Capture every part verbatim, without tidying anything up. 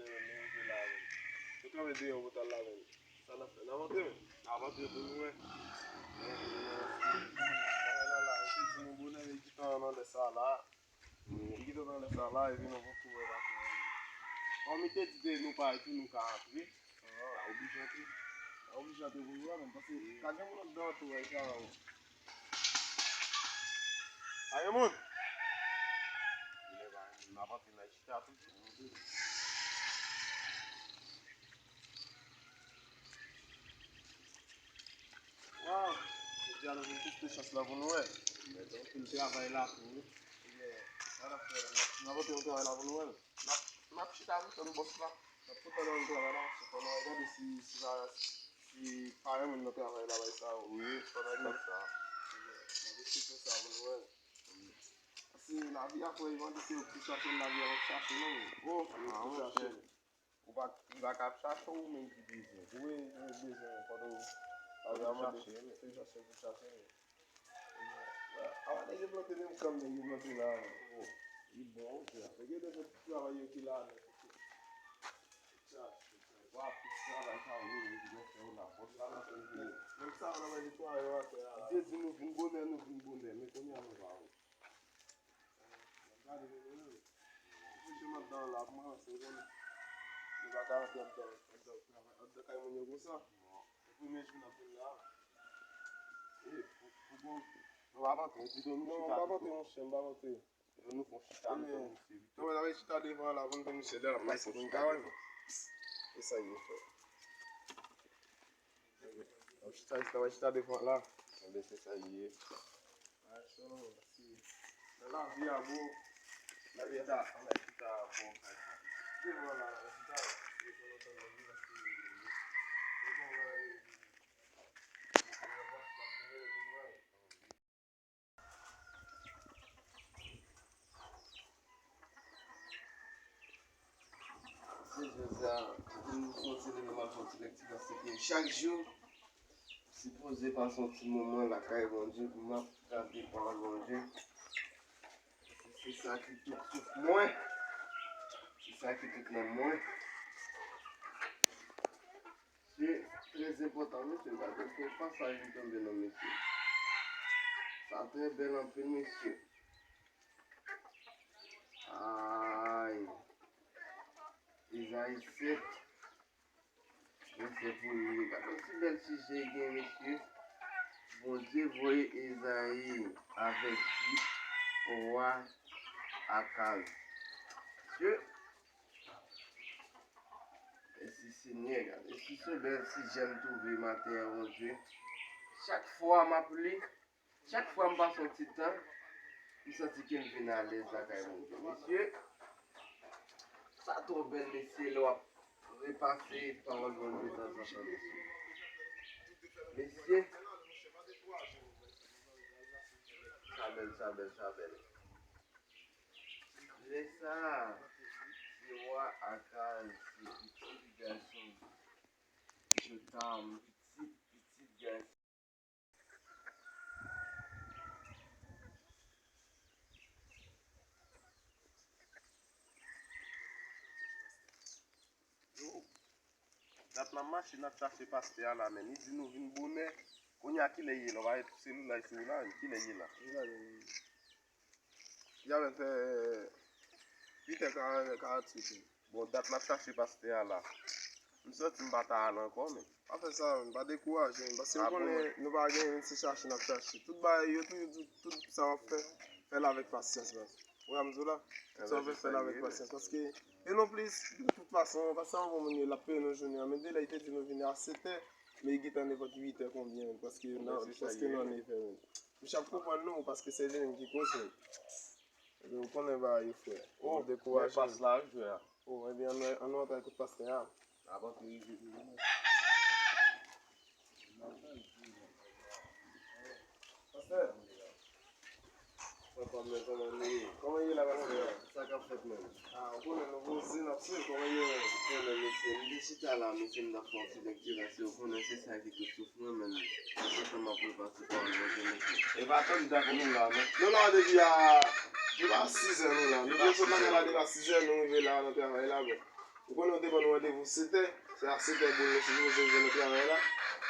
Nou rive la, menm. Nou kanpe deyò pou t al la, menm. Sa n ap fè? N ap antre, menm. N ap antre pou nou wè. N ap antre pou nou wè. Bagay la la, yo te di nou bonè, men gentan nan lè sa la. Li gentan nan lè sa la, epi nou poko wè pa tou. Kòm li te di de nou pa epi nou ka antre. Ah, oblije antre. Oblije antre pou nou wè, menm, paske ka gen moun anndan tou, wè, sa, oh. Pa gen moun? Lè pa gen moun, n ap antre nan chita toujou. Waw! Jodi a nou vin teste chans la pou nou wè. Mèt anpil travay la tou. Ebyen, sa n ap fè la, n ap, n ap antre nan travay la pou nou wè. N ap, n ap chita tou tann bòs la. N ap kontan nan travay la. Se pandan n ap gade si, si pa, si pa renmen nan travay la, bay sa yo. Wi, pandan n ap sa. Ebyen, n ap eseye fè sa pou nou wè. Paske lavi a, frè, yo mande se yo ki chache l, lavi a p ap chache non. Oh, se yo ki chache l. Ou pa, li pa ka ap chache w, ou menm ki bezwen. Ou menm ki bezwen, fò w al chache, men. Se chache pou chache, men. Awa, nèg yo plante menm kàn nèg yo plante la, men. Oh, li bon, frè. Nèg yo deja travay yo ki la, men. Chache, chache. Wa, tout travay sa yo, yo, yo fè yo la. Bon, travay sa yo fè yo. Menm sa, w ap netwaye atè a la. Dye di nou vin bonè, nou vin bonè. Men kounye a, nou pa wè. Gade, gade, gade. Mwen se madanm la, mwen se bon. Nou pa ka antre anndan, anndan, anndan kay moun yo konsa. Se premye jou n ap vin la. E, pou, pou bon. Nou pa vante, pito nou chita pito. Non, m pa vante, monchè, m pa vante. Pito nou fè yon chita, nou fè yon misye pito. Non, men n ap chita devan la, pou nou fè misye lè l ap pase pou nou ka wè. E sa yo fè. Nan chita, chita, chita devan la. Enben, se sa l ye. Nan lavi a, bro. Lavi a, lavi a, bro. Devan la, chita. Se jodi a, pou nou soti leve, m ap fè yon ti lekti, paske chak jou, sipoze pase yon ti moman lakay Bondye, pou m ap gade pawòl Bondye. Se sa ki tout souf mwen. Se sa ki tout nanm mwen. Se trè enpòtan, mesye. Gade, se yon pasaj li tonbe non, mesye. Sa trè bèl anpil, mesye. Ay. Ezayi sèt. Mesye, pou li, gade yon ti bèl sijè gen, mesye. Bondye voye Ezayi avèti wa Akaz. Mesye, Mèsi Senyè, gade, si se bèl sijè m twouve maten an, Bondye. Chak fwa m ap li, chak fwa m pase yon ti tan, m santi ke m vin alèz lakay Bondye. Mesye, sa twò bèl, mesye, lè w ap repase pawòl Bondye tanzantan, mesye. Mesye, sa bèl, sa bèl, sa bèl. Lè sa a, se wa Akaz, se pitit gason Jotam, pitit, pitit gason. Yo, dat n ap mache, n ap chache pastè a la, men li di nou vin bonè. Kounye a, kilè ye la? W pa wè selilay sou ou la, kilè ye la? Li avèk, eh, uit è karannwit. Bon, dat n ap chache pastè a la. M santi m pa ta al ankò, men. Pa fè sa, menm, pa dekouraje, menm, paske m konnen nou pa gen, se chache n ap chache. Tout bagay yo toujou di, tout sa w ap fè, fè l avèk pasyans, baz. Ou wè m di w la? Tout sa w ap fè, fè l avèk pasyans, paske, e non plis, de tout fason, pa sa yon bon moun ye, l ap peye nou jounen an, men de lè li te di nou vini a sèt è, men li gentan nevòt uit è konbyen, menm, paske nan, paske nan nèf è, menm. Misye ap konprann nou, paske se li menm ki koze. Ebyen, ou konnen bagay yo, frè. Oh, dekouraje. Pas la, wi, frè. Oh, ebyen, ann, ann antre kot pastè a. Avan ke rive pou nou. Pastè. Frè pa m, men kòman nou ye? Kòman ye la, pastè? Sa k ap fèt, menm? Ah, ou konnen nou poze, n ap swiv, kòman ye, menm? Konnen, mesye, m te chita la, mesye, m t ap fè yon ti lekti la, se ou konnen se sa ki tou souf mwen, men, antantan m ap repase pawòl Bondye, mesye. E pa tann dat nou la, non. Nou la depi a, depi a sis è nou la. Nou te sot lakay la depi a sis è, nou rive la nan travay la, bon. Ou konnen w te ban nou randevou sèt è, se a sèt è boul nou sipoze rive nan travay la.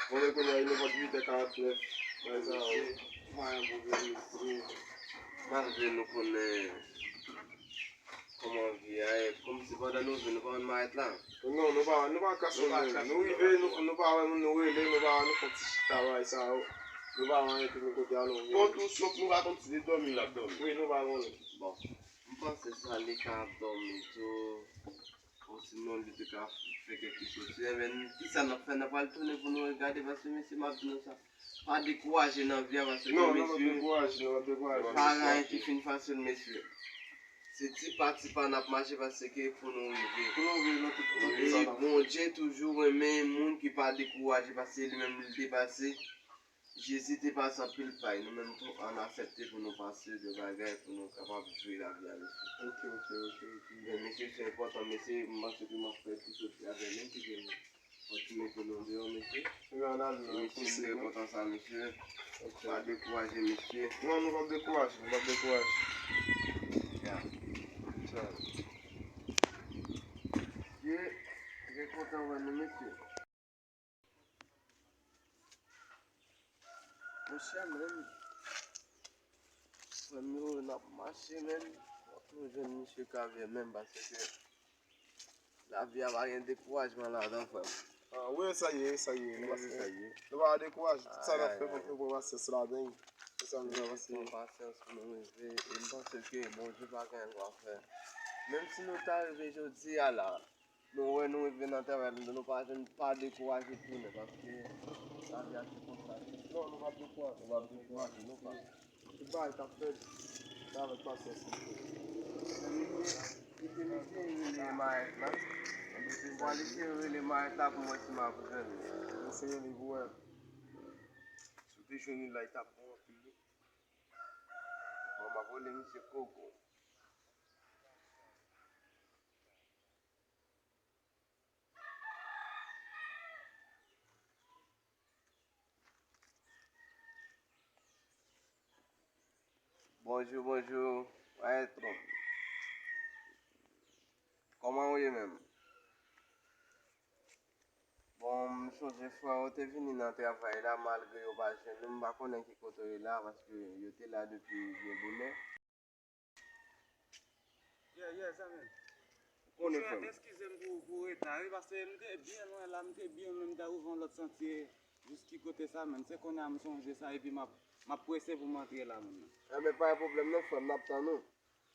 Bon, men kounye a, il est huit heures quarante-neuf. Bagay sa yo. Malgre nou konnen kòman vi a ye, kòmsi pandan nou vin, nou pa konn marèt la. Non, nou pa, nou pa kase moun. Nou rive, nou, nou pa wè moun, nou rele, nou pa, nou fè ti chita, bagay sa yo. Nou pa wè anyen, epi nou kote a nou vin. Kont ou sòt, nou pa konn si se dòmi l ap dòmi. Wi, nou pa konnen. Bon, m panse sa li ka ap dòmi tou. Osinon, li te ka fè kèk ti soti. Enben, kisa n ap fè? N ap al tounen pou nou regade, paske, mesye, m ap di nou sa. Pa dekouraje nan vi a, paske, non, non, pa mesye, dekouraje, non, pa dekouraje. Pa gen anyen ki fin fasil, mesye. Se ti pa ti pa n ap mache, paske pou nou rive. Pou nou rive nan tout, tout sa n ap fè. E Bondye toujou renmen moun ki pa dekouraje, paske li menm li te pase. Jezi te pase anpil pay, nou menm tou, ann aksepte pou nou pase de bagay, pou nou kapab jwi lavi a, mesye. Ok, ok, ok, ok. Men, mesye, se enpòtan, mesye, m panse ke m ap fè ti soti avè nou, kite m kontinye pou nou deyò, mesye. Wi, ann ale, mesye, m trè kontan sa, mesye. Ok. Pa dekouraje, mesye. Non, nou p ap dekouraje, nou p ap dekouraje. Ya. Tchao. Mesye, m trè kontan wè nou, mesye. Monchè, menm, frè m yo, n ap mache, menm, fòk nou jwenn misye Kavyè menm, paske lavi a pa gen dekourajman ladan, frè m. Ah, wi, sa ye, sa ye, nou pa, sa ye. Nou pa dekouraje, tout sa n ap fè, fòk nou pran pasyans ladan. Se sa nou pran pasyans. Pran pasyans pou nou rive, e m panse ke Bondye pa gen anyen l pa fè. Menm si nou ta rive jodi a la, nou wè nou rive nan travay la, nou pa jwenn, pa dekouraje tounen, paske lavi a se konsa. Non, nou p ap dekouraje. Nou p ap dekouraje, nou pa. Tout bagay k ap fèt, se avèk pasyans li fèt. Kite misye rele mayèt la. Mwen pral eseye rele mayèt la pou m wè si m ap jwenn li. Eseye li pou wè. Si w te jwenn li la, li t ap bon anpil wi. Bon, m ap rele misye Koko. Bonjou, bonjou. Mayèt, bon. Kòman ou ye menm? Bon, m sonje frè w te vini nan travay la, malgre yo pa jwenn ou, m pa konnen ki kote w ye la, paske yo te la depi byen bonè. Yeah, yeah, zanmi m. Ou konnen, frè m. Eskize m pou, pou reta, wi, paske m te byen lwen la, m te byen lwen, m ta rive yon lòt santye, jis ki kote sa, menm. Se kounye a m sonje sa, epi m ap, m ap prese pou m antre la, menm. Enben, pa gen pwoblèm non, frè m, n ap tann ou.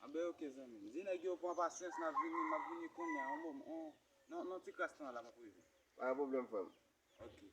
Anben, oke, zanmi m. Di nèg yo pran pasyans, n ap vini, m ap vini kounye a, yon moman, yon, nan, nan ti kras tan la, m ap rive. Pa gen pwoblèm, frè m. Oke.